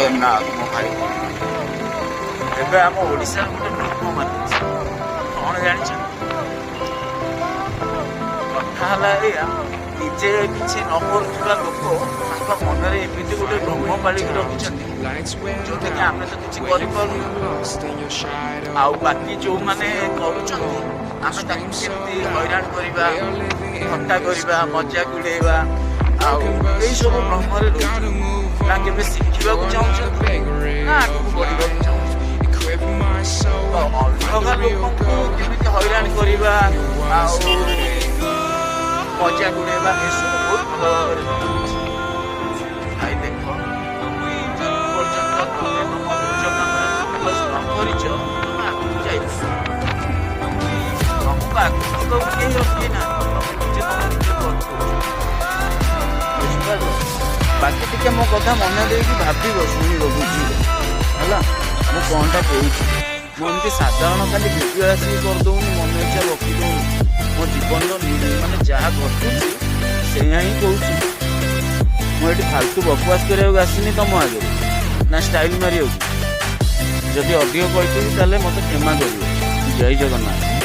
ଜଗନ୍ନାଥ। ମୋ ଭାଇ, ଏବେ ଆମ ଓଡ଼ିଶାର ଗୋଟେ ଭ୍ରମ ମାତିଛି। କଣ ଜାଣିଛ? କଥା ହେଲା ଏଇଆ, ନିଜେ କିଛି ନ କରୁଥିବା ଲୋକ ତାଙ୍କ ମନରେ ଏମିତି ଗୋଟେ ଭ୍ରମ ପାଳିକି ରଖିଛନ୍ତି, ଯୋଉଟାକି ଆମେ ତ କିଛି କରିପାରୁନୁ, ଆଉ ବାକି ଯୋଉମାନେ କରୁଛନ୍ତି, ଆମେ ତାକୁ କେମିତି ହଇରାଣ କରିବା, ଥଟ୍ଟା କରିବା, ମଜାକ ଉଡେଇବା, ଆଉ ଏଇସବୁ ଭ୍ରମରେ ରହୁଛନ୍ତି। ନା କେବେ ଶିଖିବାକୁ ଚାହୁଁଛନ୍ତି, ନା ଆଗକୁ ବଢିବାକୁ ଚାହୁଁଛନ୍ତି। ତ ଅଲଗା ଲୋକଙ୍କୁ କେମିତି ହଇରାଣ କରିବା ଆଉ ମଜାକ ଉଡେଇବା, ଏସବୁ ବହୁତ ଭଲ ଭାବରେ ଜଣାଅଛି। ଭାଇ ଦେଖ, ପର୍ଯ୍ୟନ୍ତ ତମେ ତମ ନିଜ କାମରେ ଫୋକସ୍ ନ କରିଛ, ତମେ ଆଗକୁ ଯାଇପାରିବ। ତମକୁ ଆଗକୁ ଯିବାକୁ କେହି ଅଟକେଇ ନାହାନ୍ତି। ତମେ ନିଜେ ତମ ନିଜକୁ ଅଟକଉଛ, ବୁଝିପାରିଲ? ବାକି ଟିକେ ମୋ କଥା ମନେ ଦେଇକି ଭାବିବ, ଶୁଣିବ, ବୁଝିବ, ହେଲା, ମୁଁ କ'ଣଟା କହୁଛି। ମୁଁ ଏମିତି ସାଧାରଣ ଖାଲି ଭିଡ଼ିଓ ଆସିକି କରିଦେଉନି, ମନ ଇଚ୍ଛା ଗପି ଦେଉନି। ମୋ ଜୀବନର ମାନେ ଯାହା ଘଟୁଛି, ସେଇଆ ହିଁ କହୁଛି। ମୁଁ ଏଠି ଫାଲତୁ ବକବାସ କରିବାକୁ ଆସିନି ତମ ଆଗରେ, ନା ଷ୍ଟାଇଲ ମାରିବାକୁ। ଯଦି ଅଧିକ କହିଥିବି, ତାହେଲେ ମୋତେ କ୍ଷମା କରିବ। ଜୟ ଜଗନ୍ନାଥ।